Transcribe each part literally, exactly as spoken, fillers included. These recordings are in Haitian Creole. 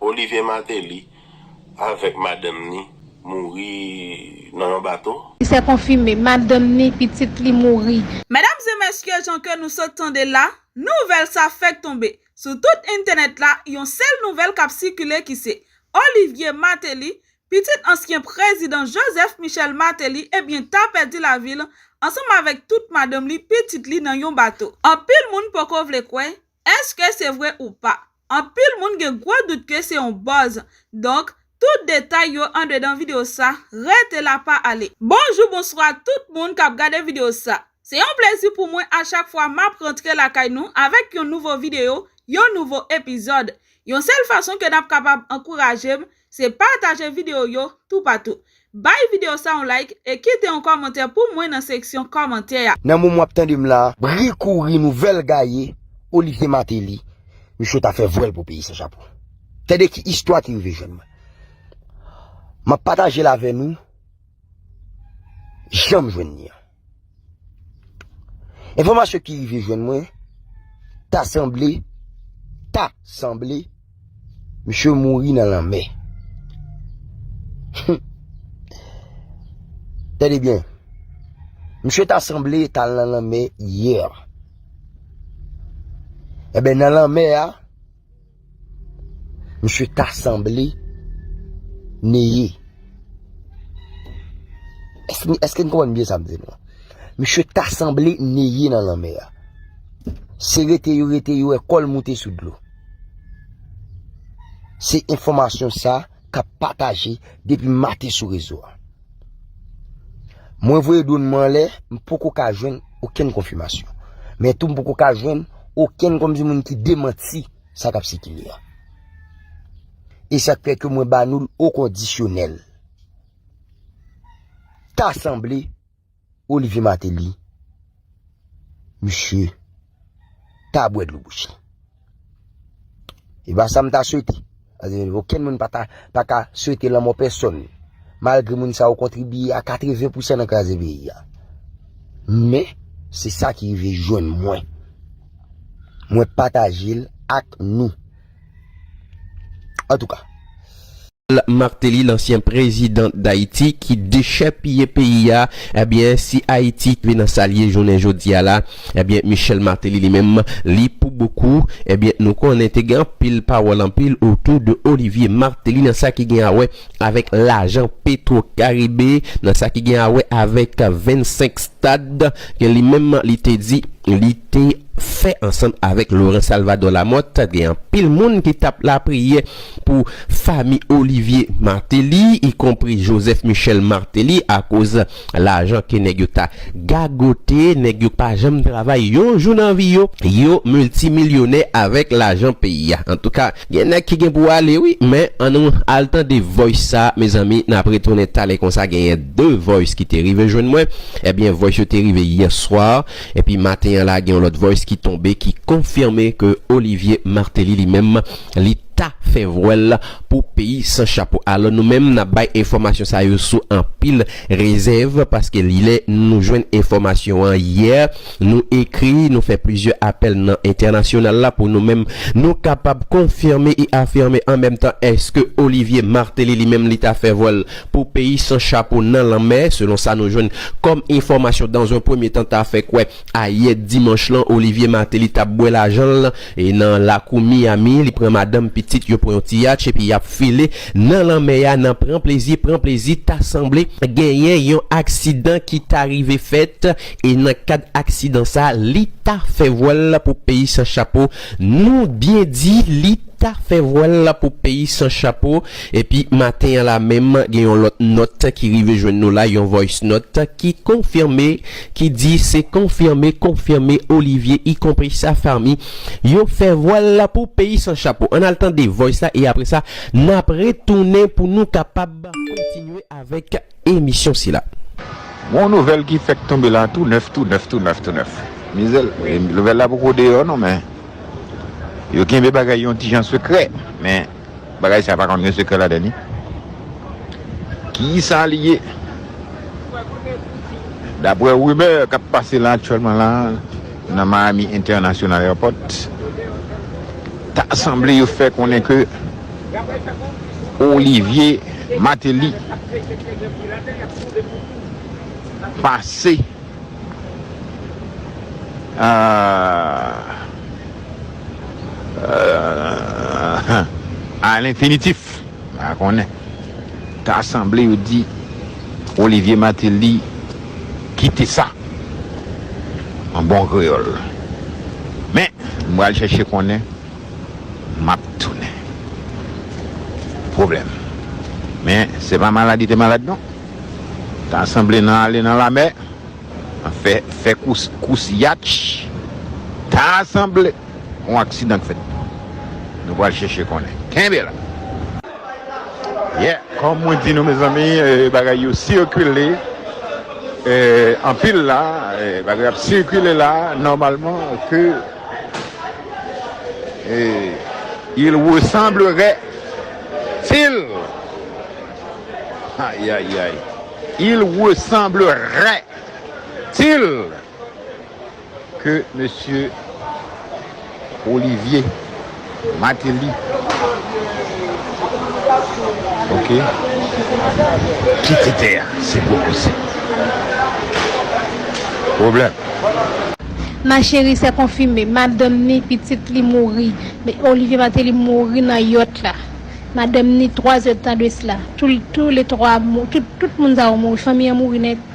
Olivier Martelly avèk madanm ni mouri nan yon bato. Se konfime, madanm ni pitit li mouri. Medam e mesye, jan ke nou sot tande la, nouvèl sa fèk tonbe. Sou tout entènèt la, yon sèl nouvèl k ap sikile ki se Olivier Martelly, pitit ansyen prezidan Joseph Michel Martelly ebyen ta pèdi lavi l ansanm avèk tout madanm li, pitit li nan yon bato. Anpil moun poko vle kwè, èske se vre ou pa? Anpil moun gen gwo dout ke se yon buzz. Donk, tout detay yo andedan videyo sa, rete la pa ale. Bonjou, bonswa tout moun k ap gade videyo sa. Se yon plezi pou mwen a chak fwa m ap rantre lakay nou avèk yon nouvo videyo, yon nouvo epizòd. Yon sèl fason ke n ap kapab ankouraje m, se pataje videyo yo toupatou. Bay videyo sa yon like e kite yon kòmantè pou mwen nan seksyon kòmantè a. Nan moman w ap tande m la, bri kouri nouvèl gaye, Olivier Martelly, misye ta fè vwèl pou peyi san chapo. Tande ki istwa ki rive jwenn mwen. M ap pataje l avè nou, jan m jwenn li an. Enfòmasyon ki rive jwenn mwen, ta sanble, ta sanble, misye mouri nan lanmè. Tande byen, misye ta sanble t al nan lanmè yè. Enben, nan lanmè a, misye ta sanble neye. Èske, èske n konprann byen sa m di nou an? Misye ta sanble neye nan lanmè a. Se rete yo rete, yo wè kò l moute sou dlo. Se enfòmasyon sa k ap pataje depi maten sou rezo a. Mwen voye dwòn mwen anlè, m poko ka jwenn okenn konfimasyon. Men tou m poko ka jwenn okenn kòmsi moun ki demanti sa k ap sikile a. E sa k fè ke mwen ba nou l o kondisyonèl. Ta sanble Olivier Martelly, misye ta bwè dlo bouch li. E pa sa m ta swete. Paske okenn moun pa ta, pa ka swete lanmò pèsonn. Malgre moun sa yo kontribye a katreven pousan nan kraze peyi a. Men, se sa ki rive jwenn mwen. Mwen pataje l ak nou. Antouka. Martelly, lansyen prezidan Dayiti ki dechèpiye peyi a, ebyen, si Ayiti rive nan sa l ye jounen jodi a la, ebyen, Michel Martelly li menm, li pou bokou, ebyen, nou konnen te gen anpil pawòl, anpil otou de Olivier Martelly nan sa ki gen a wè avèk lajan Petro Caribe, nan sa ki gen a wè avèk vennsenk stad ke li menm li te di li te fè ansanm avèk Laurent Salvador Lamothe. Gen anpil moun ki t ap lapriyè pou fanmi Olivier Martelly, ikonpri Joseph Michel Martelly, akoz lajan ke nèg yo ta gagote, nèg yo pa janm travay yon jou nan vi yo, yo miltimilyonè avèk lajan peyi a. Antouka, gen nèg ki gen pou ale wi, men ann nou al tande voice sa, mezanmi, n ap retounen talè konsa, genyen de voice ki te rive jwenn mwen. Ebyen, voice yo te rive yè swa, epi maten an la, gen yon lòt voice ki tonbe, ki konfime ke Olivier Martelly li menm, li ta fè vwèl pou peyi san chapo. Alò, nou menm, n ap bay enfòmasyon sa yo sou anpil rezèv, paske lè nou jwenn enfòmasyon an yè, nou ekri, nou fè plizyè apèl nan entènasyonal la pou nou menm, nou kapab konfime e afime an menm tan èske Olivier Martelly li menm li ta fè vwèl pou peyi san chapo nan lanmè, selon sa nou jwenn kòm enfòmasyon dans un premier temps ta fè kwè ayè dimanch lan, Olivier Martelly t ap bwè lajan l e nan lakou Miami, li pran madanm, pitit, yo pran yon ti yatch epi y ap file nan lanmè a, nan pran plezi, pran plezi, ta sanble genyen yon aksidan ki ta rive fèt e nan kad aksidan sa, li ta fè vwèl pou peyi san chapo. Nou byen di, li ta fè vwèl pou peyi san chapo. Epi maten an la menm, gen yon lòt nòt ki rive jwenn nou la, yon voice note ki konfime, ki di se konfime, konfime Olivier, ikonpri sa fanmi, yo fè vwèl pou peyi san chapo. Ann al tande voice la e apre sa, n ap retounen pou nou kapab kontinye avèk emisyon sila. Gon nouvèl ki fèk tonbe la tou nèf, tou nèf, tou nèf, tou nèf. Mizè l, nouvèl la poko deyò non, men yo kenbe bagay yon ti jan sekrè. Men bagay sa pa konn gen sekrè ladan li. Kisa li ye? Daprè rimè k ap pase la aktyèlman la, nan Miami International Airport, ta sanble yo fè konnen ke Olivier Martelly pase, euh, euh, à l'infinitif. Pa konnen. Ta sanble yo di Olivier Martelly kite sa. An bon kreyòl. Men, m pral chèche konnen, m ap tounen. Pwoblèm. Men, se pa malad li te malad, non. Ta sanble nan ale nan lamè, fè, fè kous, kous yatch. Ta sanble yon aksidan k fèt. Nou pral chèche konnen. Kenbe la. Yeah, kòm mwen di nou, mezanmi, eh, bagay yo sikile, eh, anpil la, eh, bagay ap sikile la, nòmalman, ke, eh, il ressemblerait-il, aïe, aïe, aïe, il ressemblerait-il que monsieur Olivier Martelly, ok, kite tè a, se pwopozib. Pwoblèm. Ma chérie, c'est confirmé. Madanm ni, pitit li mouri. Men Olivier Martelly mouri nan yòt la. Madanm ni, twa zè tan de sila. Tou, tou le twa mou-, tout, tout moun sa yo mouri. Fanmi an mouri nèt.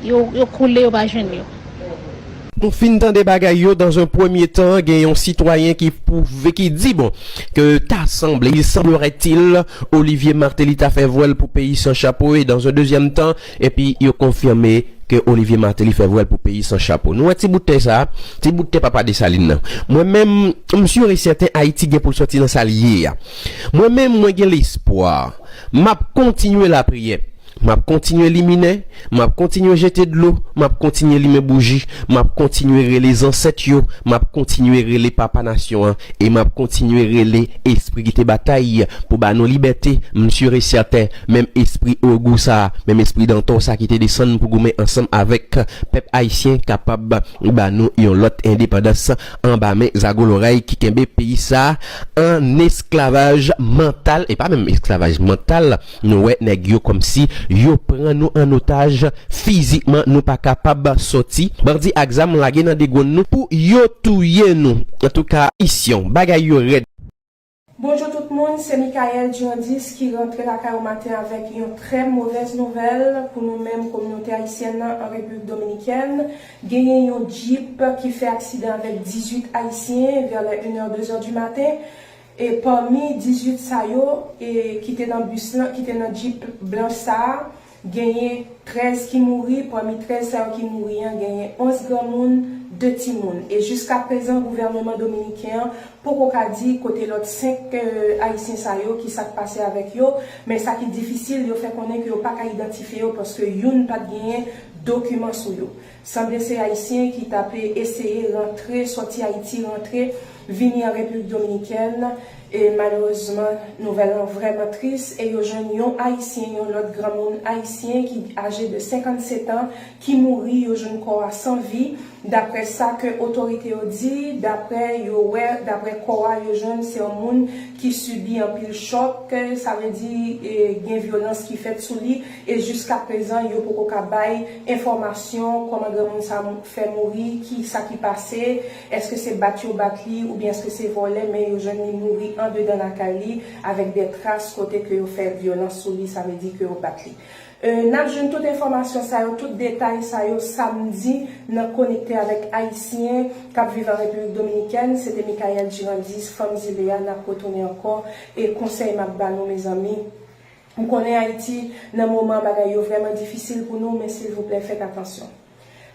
Yo, yo koule, yo pa jwenn yo. Nou fin tande bagay yo, dans un premier temps, gen yon sitwayen ki pwouve, ki di, bon, ke ta sanble, il semblerait-il, Olivier Martelly ta fè vwèl pou peyi san chapo, et dans un deuxième temps, epi yo konfime ke Olivier Martelly fè vwèl pou peyi san chapo. Nou wè ti bout tè sa, ti bout tè papa Desalin nan. Mwen menm, m si e sèten Ayiti gen pou l sòti nan sa l ye a. Mwen menm, mwen gen lespwa. M ap kontinye lapriyè. M ap kontinye liminen, m ap kontinye jete dlo, m ap kontinye limen bouji, m ap kontinye rele zansèt yo, m ap kontinye rele papa nasyon an, e m ap kontinye rele espri ki te batay pou ba nou libète, m si e sèten, menm espri ogou sa, menm espri dantò sa ki te desann pou goumen ansanm avèk pèp ayisyen kapab ba nou yon lòt endepandans anba men zago loray ki kenbe peyi sa an esklavaj mantal, e pa menm esklavaj mantal, nou wè nèg yo kòmsi yo pran nou an otaj fizikman, nou pa kapab sòti. Bandi ak zam lage nan degonn nou pou yo touye nou. Antouka, misyon, bagay yo rèd. Bonjou tout moun, se Michael Durandis ki rantre lakay ou maten avèk yon trè movèz nouvèl pou nou menm kominote ayisyèn nan an Repiblik Dominikèn. Genyen yon djip ki fè aksidan avèk dizuit ayisyen vè lè inè, dezè di maten. E pami dizuit sa yo e ki te nan bis lan, ki te nan djip blanch sa a, genyen trèz ki mouri. Pami trèz sa yo ki mouri an, genyen onz granmoun, de timoun. E jiskaprezan, gouvèneman dominiken an poko ka di kote lòt senk, eh, ayisyen sa yo, ki sa k pase avèk yo. Men sa ki difisil, yo fè konnen ke yo pa ka idantifye yo paske youn pa t genyen dokiman sou yo. Sanble se ayisyen ki t ape eseye rantre, sòti Ayiti, rantre, vini an Repiblik Dominikèn. E malerezman, nouvèl lan vrèman tris e yo jwenn yon ayisyen, yon lòt granmoun ayisyen ki aje de senkannsetan, ki mouri, yo jwenn kò a san vi. Daprè sa ke otorite yo di, daprè yo wè, daprè kò a yo jwenn, se yon moun ki sibi anpil chòk, sa vle di, e, gen vyolans ki fèt sou li, e jiskaprezan yo poko ka bay enfòmasyon kòman granmoun sa fè mouri, ki sa ki pase, èske se bat yo bat li oubyen èske se vòlè, men yo jwenn li mouri andedan lakay li avèk de tras kote ke yo fè vyolans sou li, sa vle di ke yo bat li. E, n ap jwenn tout enfòmasyon sa yo, tout detay sa yo samdi nan Konekte avèk Ayisyen k ap viv an Repiblik Dominikèn. Se te Michael Durandis, Fanm Zile a, n ap retounen ankò. E konsèy m ap ba nou, mezanmi, m konnen Ayiti, nan moman bagay yo vrèman difisil pou nou, men silvouplè, fèt atansyon.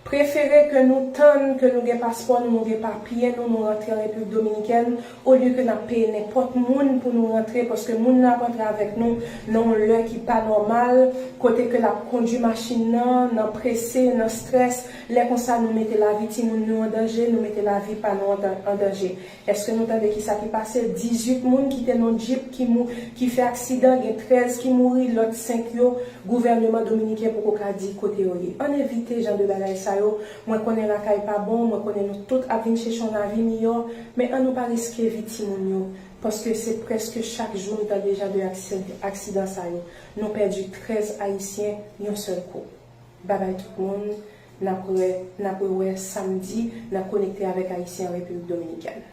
Prefere ke nou tann ke nou gen paspò nou, nou gen papye nou, nou rantre an Repiblik Dominikèn, olye ke n ap peye nenpòt moun pou nou rantre, paske moun nan ap rantre avèk nou nan yon lè ki pa nòmal, kote ke l ap kondui machin nan, nan prese, nan estrès. Lè konsa, nou mete lavi timoun nou an danje, nou mete lavi pa nou an dan-, an danje. Èske nou tande kisa ki pase? Dizuit moun ki te nan yon djip ki mou-, ki fè aksidan, gen trèz ki mouri, lòt senk yo, gouvèneman dominiken poko ka di kote yo ye. Ann evite jan de bagay sa yo. Mwen konnen lakay pa bon, mwen konnen nou tout ap vin chèche yon lavi miyò, men ann nou pa riske vi timoun yo. Paske se prèske chak jou m tande jan de aksidan sa yo. Nou pèdi trèz Ayisyen yon sèl kou. Babay tout moun, n ap wè, n ap rewè samdi nan Konekte avèk Ayisyen an Repiblik Dominikèn.